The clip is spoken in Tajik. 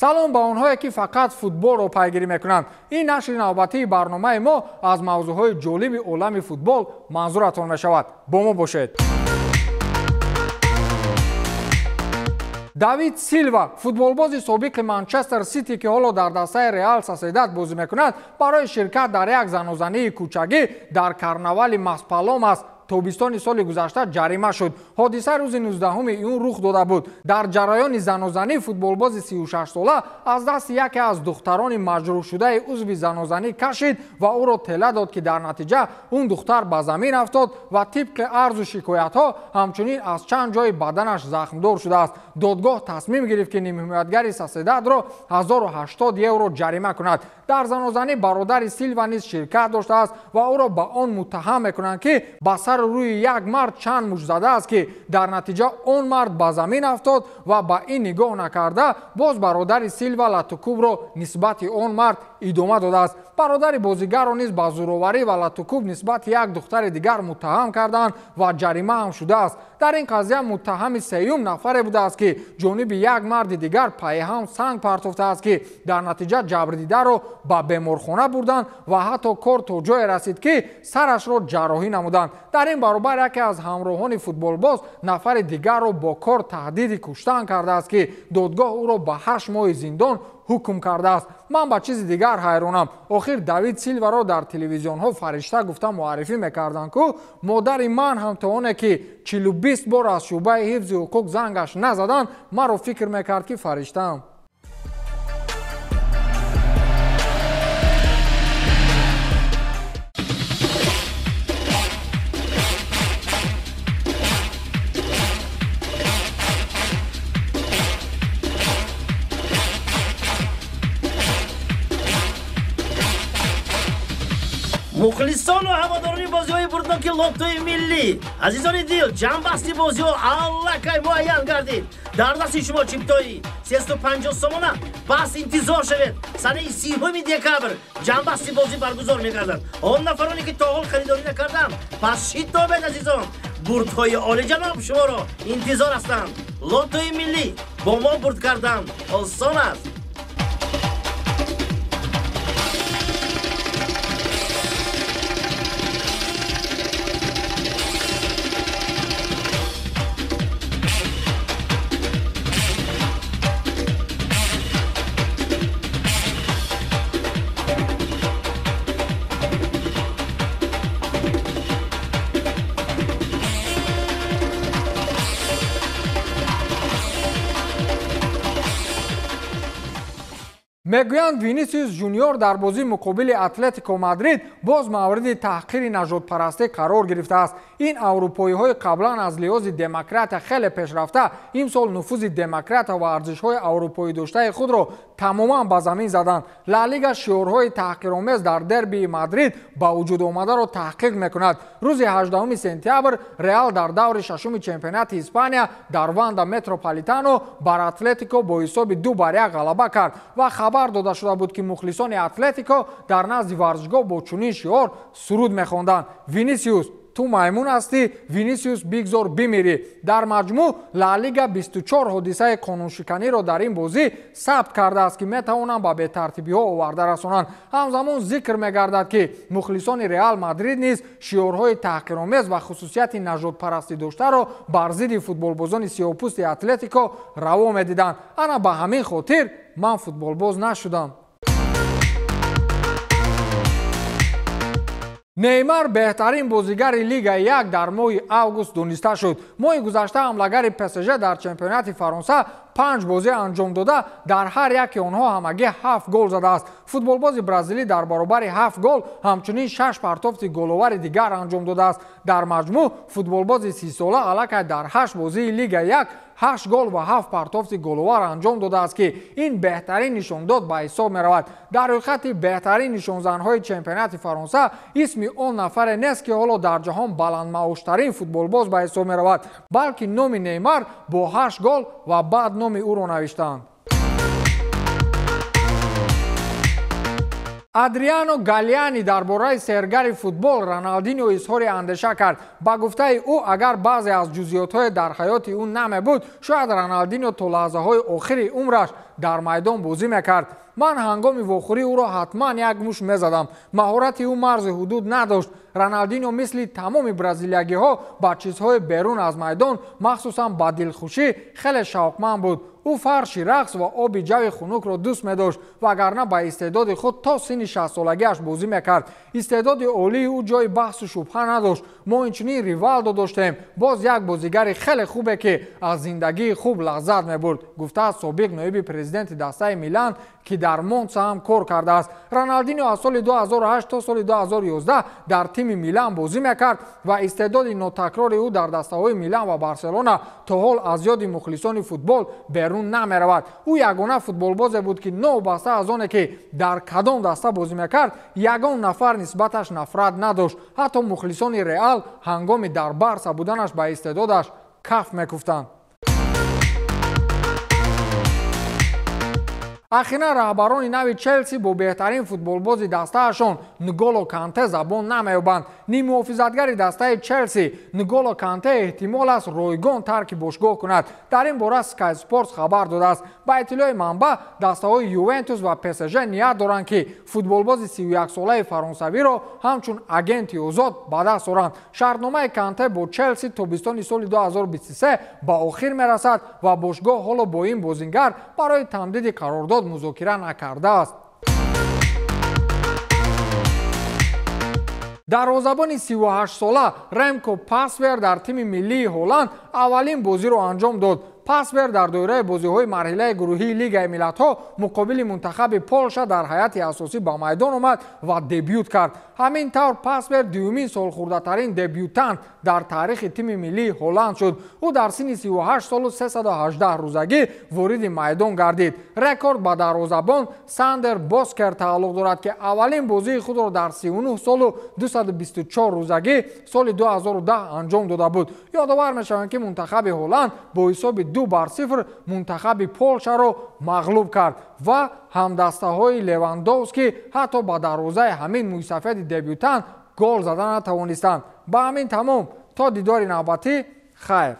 Салом ба онҳое, ки фақат футболро пайгирӣ мекунанд. Ин нашри навбатии барномаи мо аз мавзӯъҳои ҷолиби олами футбол манзуратон мешавад. Бо мо бошед. Давид Силва, футболбози собиқи Манчестер Сити, ки ҳоло дар дастаи Реал Соседад бозӣ мекунад, барои ширкат дар як занозании кӯчагӣ дар карнавали Маспаломас тобистони соли гузашта ҷарима шуд. Ҳодиса рӯзи 19 июн рух дода буд. Дар ҷараёни занозанӣ футболбози 36сола аз дасти яке аз духтарони маҷрӯҳшудаи узви занозанӣ кашид ва ӯро тела дод, ки дар натиҷа он духтар ба замин афтод ва тибқи арзу шикоятҳо ҳамчунин аз чанд ҷои баданаш захмдор шудааст. Додгоҳ тасмим гирифт, ки нимҳимоятгари Соседадро 1080 евро ҷарима кунад. Дар занозанӣ бародари Силва низ ширкат доштааст ва ӯро ба он муттаҳам мекунанд, ки ба сару рӯи як мард чанд мушт задааст, ки дар натиҷа он мард ба замин афтод ва ба ин нигоҳ накарда боз бародари Силва латукубро нисбати он мард идома додааст. Бародари бозигарро низ ба зӯроварӣ ва латукуб нисбати як духтари дигар муттаҳам карданд ва ҷарима ҳам шудааст. Дар ин қазия муттаҳами сеюм нафаре будааст, ки ҷониби як марди дигар пайҳам санг партофтааст, ки дар натиҷа ҷабрдидаро ба беморхона бурданд ва ҳатто кор то ҷое расид, ки сарашро ҷарроҳӣ намуданд. Дар ин баробар яке аз ҳамроҳони футболбоз нафари дигарро бо кор таҳдиди куштан кардааст, ки додгоҳ ӯро ба 8 моҳи зиндон ҳукм кардааст. Ман ба чизи дигар ҳайронам. Охир Давид Силваро дар телевизионҳо фаришта гуфта муаррифӣ мекарданд, ку модари ман ҳам то оне ки 40 бор аз шӯъбаи ҳифзи ҳуқуқ зангаш назаданд, маро фикр мекард, ки фариштаам. Мухлисону ҳаводорони бозиҳои бурдноки лоттои миллӣ, азизони дил, ҷамъбасти бозиҳо аллакай муайян гардид. Дар дасти шумо чиптои 350 сомона. Пас интизор шавед, санаи 30 декабр ҷамъбасти бозӣ баргузор мегардад. Он нафароне ки то ҳол харидорӣ накарданд, пас шитобед, азизон, бурдҳои олиҷаноб шуморо интизор ҳастанд. Лоттои миллӣ, бо мо бурд кардан осон аст. Мегӯянд, Винисиус Жуниор дар бозии муқобили Атлетико Мадрид боз мавриди таҳқири нажодпарастӣ қарор гирифтааст. Ин аврупоиҳои қаблан аз лиҳози демократия хеле пешрафта имсол нуфузи демократия ва арзишҳои аврупоӣ доштаи худро тамоман ба замин заданд. Ла Лига шиорҳои таҳқиромез дар дербии Мадрид ба вуҷуд омадаро таҳқиқ мекунад. Рӯзи 18 сентябр Реал дар даври шашуми чемпионати Испания дар Ванда Метрополитано бар Атлетико бо ҳисоби 2-1 ғалаба кард ва хабар дода шуда буд, ки мухлисони Атлетико дар назди варзишгоҳ бо чунин шиор суруд мехонданд: Винисиус, ту маймун ҳастӣ, Винисиус, бигзор бимирӣ. Дар маҷмӯъ Ла Лига 24 ҳодисаи қонуншиканиро дар ин бозӣ сабт кардааст, ки метавонанд ба бетартибиҳо оварда расонанд. Ҳамзамон зикр мегардад, ки мухлисони Реал Мадрид низ шиорҳои таҳқиромез ва хусусияти нажодпарастӣ доштаро бар зидди футболбозони сиёҳпӯсти Атлетико раво медиданд. Ана ба ҳамин хотир ман футболбоз нашудам. Неймар беҳтарин бозигари Лигаи 1 дар моҳи август дониста шуд. Моҳи гузашта ҳамлагари ПСЖ дар чемпионати Фаронса 5 бозӣ анҷом дода, дар ҳар яке онҳо ҳамагӣ 7 гол задааст. Футболбози бразилӣ дар баробари 7 гол ҳамчунин 6 партофти головари дигар анҷом додааст. Дар маҷмӯъ футболбози 30сола аллакай дар 8 бозии Лига 1 8 гол ва 7 партофти головар анҷом додааст, ки ин беҳтарин нишондод ба ҳисоб меравад. Дар рӯйхати беҳтарин нишонзанҳои чемпионати Фаронса исми он нафаре нест, ки ҳоло дар ҷаҳон баландмаоштарин футболбоз ба ҳисоб меравад, балки номи Неймар бо 8 гол ва баъд номи ӯро навиштаанд. Адриано Галиани дар бораи сергари футбол Роналдино изҳори андеша кард. Ба гуфтаи ӯ, агар баъзе аз ҷузъиётҳое дар ҳаёти ӯ намебуд, шояд Роналдино то лаҳзаҳои охири умраш дар майдон бозӣ мекард. Ман ҳангоми вохӯрӣ ӯро ҳатман як муш мезадам. Маҳорати ӯ марзи ҳудуд надошт. Роналдино мисли тамоми бразилиягиҳо ба чизҳои берун аз майдон, махсусан ба дилхушӣ, хеле шавқманд буд. Ӯ фарши рақс ва оби ҷави хунукро дӯст медошт, вагарна ба истеъдоди худ то синни 60-солагиаш бозӣ мекард. Истеъдоди олии ӯ ҷои баҳсу шубҳа надошт. Мо инчунин Ривалдо доштем, боз як бозигари хеле хубе, ки аз зиндагии хуб лаззат мебурд, гуфтааст собиқ ноиби президенти дастаи Милан, ки дар Монца ҳам кор кардааст. Роналдино аз соли 2008 то соли 2011 дар тими Милан бозӣ мекард ва истеъдоди нотакрори ӯ дар дастаҳои Милан ва Барселона то ҳол аз ёди мухлисони футбол берун намеравад. Ӯ ягона футболбозе буд, ки новобаста аз оне ки дар кадом даста бозӣ мекард, ягон нафар нисбаташ нафрат надошт. Ҳатто мухлисони Реал ҳангоми дар Барса буданаш ба истеъдодаш каф мекуфтанд. Ахиран раҳбарони нави Челси бо беҳтарин футболбози дастаашон Нголо Канте забон намеёбанд. Ниммуҳофизатгари дастаи Челси Нголо Канте эҳтимол аст ройгон тарки бошгоҳ кунад. Дар ин бора Sky Sports хабар додааст. Ба иттилои манбаъ, дастаҳои Ювентус ва ПСЖ ният доранд, ки футболбози 31-солаи фаронсавиро ҳамчун агенти озод ба даст оранд. Шартномаи Канте бо Челси тобистони соли 2023 ба охир мерасад ва бошгоҳ ҳоло бо ин бозингар барои тамдиди қарордод музокира накардааст. Дарвозабони 38-сола Ремко Пасвер дар тими миллии Ҳолланд аввалин бозиро анҷом дод. Пасвер дар доираи бозиҳои марҳилаи гурӯҳии Лигаи миллатҳо муқобили мунтахаби Полша дар ҳайати асосӣ ба майдон омад ва дебют кард. Ҳамин тавр Пасвер дуюмин солхӯрдатарин дебютант дар таърихи тими миллии Ҳолланд шуд. Ӯ дар синни 38 солу 318 рӯзагӣ вориди майдон гардид. Рекорд ба дарвозабон Сандер Боскер тааллуқ дорад, ки аввалин бозии худро дар 39 солу 224 рӯзагӣ соли 2010 анҷом дода буд. Ёдовар мешаванд, ки мунтахаби Ҳолланд бо ҳисоби 2-0 мунтахаби Полшаро мағлуб кард ва ҳамдастаҳои Левандовски ҳатто ба дарвозаи ҳамин мӯйсафеди дебютант гол зада натавонистанд. Ба ҳамин тамом, то дидори навбатӣ, хайр.